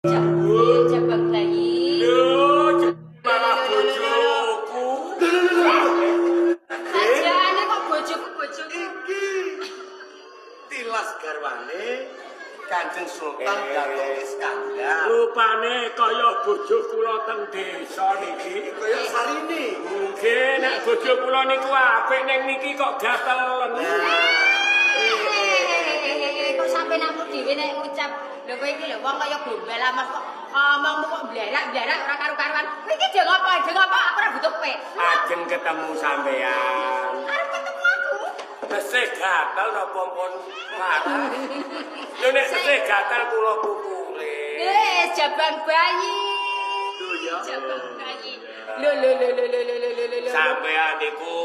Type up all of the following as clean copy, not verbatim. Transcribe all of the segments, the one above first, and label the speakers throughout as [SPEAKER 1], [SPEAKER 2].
[SPEAKER 1] Jabang bayi.
[SPEAKER 2] Lho, malah bojoku.
[SPEAKER 1] Sajane kok bojoku bojoku.
[SPEAKER 3] Iki tilas garwane Kanjeng Sultan Datuk Iskandar.
[SPEAKER 2] Rupane kaya bojo kula teng desa niki.
[SPEAKER 3] Kaya Sarine.
[SPEAKER 2] Nggih, nek bojo kula niku apik ning niki kok gatelen.
[SPEAKER 1] Kok sampe nakmu dhewe nek ngucap. Lho kowe iki lho wong kaya gombal amas kok omongmu kok blarak-blarak ora karu-karuan. Kowe iki jeng apa? Jeng apa? Aku ora butuh kowe.
[SPEAKER 2] Ajeng ketemu sampean.
[SPEAKER 1] Arep ketemu aku.
[SPEAKER 2] Tesih gatel napa pun parah. Lho nek tesih gatel kula pukule.
[SPEAKER 1] Wis jabang bayi.
[SPEAKER 3] Lho ya.
[SPEAKER 1] Jabang bayi. Lho lho lho lho lho lho lho lho.
[SPEAKER 2] Sampean niku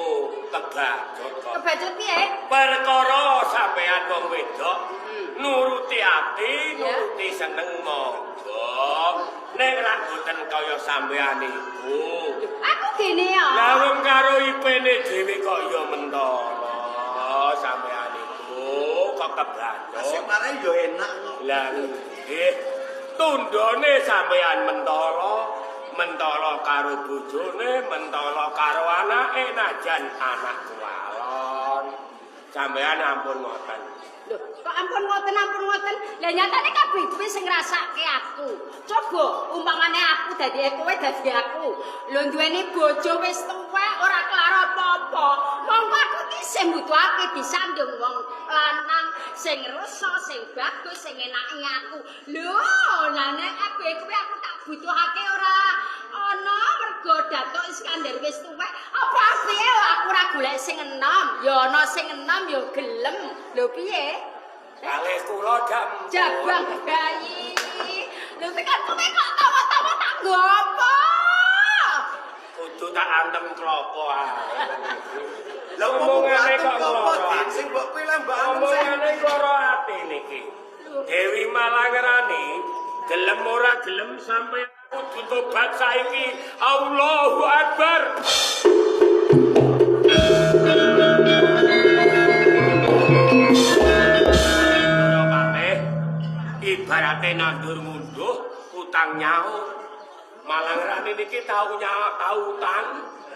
[SPEAKER 2] kebacut kok.
[SPEAKER 1] Kebacut piye?
[SPEAKER 2] Perkara sampean wong wedok nuruti ati, nuruti seneng monggo. Nek ra boten kaya sampean niku.
[SPEAKER 1] Aku gene ya.
[SPEAKER 2] Lah wong karo ipene dhewe kok ya mentala sampean niku kok kebacut.
[SPEAKER 3] Sing mare ya enak kok.
[SPEAKER 2] Lah nggih, tundone sampean mentala, mentala karo bojone, mentala karo anake najan anak kuwalon. Sampean ampun ngoten.
[SPEAKER 1] Lho, kok ampun ngoten ampun ngoten. Lah nyatane kabeh kuwi sing ngrasake aku. Coba umpamane aku dadi kowe dadi aku. Lho duweni bojo wis tuwek ora kelar apa-apa. Mongko aku iki sing mbutuhake disandung wong lanang sing rasa, sing bagus, sing enake aku. Lho, lah nek kabeh kuwi aku tak butuhake ora ana mergo Datuk Iskandar wis tuwek. Apa apike aku ora golek sing enom? Ya ana sing enom ya gelem. Lho piye?
[SPEAKER 2] Kalih kula jam
[SPEAKER 1] Jabang bayi. Lho tekan kowe kok tawa-tawa tak nggo apa?
[SPEAKER 2] Kudu tak antem klopo ae.
[SPEAKER 3] Lah
[SPEAKER 2] Omongane kok
[SPEAKER 3] kok
[SPEAKER 2] loro.
[SPEAKER 3] Din sing mbok pilih mbak antem sing
[SPEAKER 2] Omongane loro ati niki. Dewi Malangrani gelem ora gelem sampeyan kudu tobat saiki. Allahu Akbar. Loro kabeh ibarate nandur ngunduh utang nyaur. Malangrani niki tau nyaur tau utang,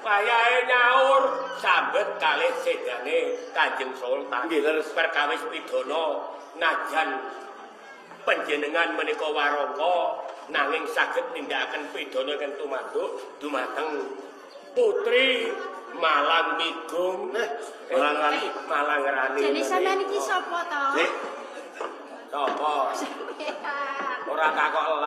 [SPEAKER 2] wayahe nyaur sambet kalih sedane Kanjeng Sultan.
[SPEAKER 3] Nggih, leres.
[SPEAKER 2] Perkawis pidana najan panjenengan menika warangka nanging saged nindakaken pidana ingkang tumanduk dumateng putri Malang Migung.
[SPEAKER 3] Malangrani.
[SPEAKER 2] Malangrani.
[SPEAKER 1] Jane sampean iki sapa to?
[SPEAKER 3] Dik,
[SPEAKER 2] Sapa?
[SPEAKER 1] Sampean.
[SPEAKER 2] Ora takok.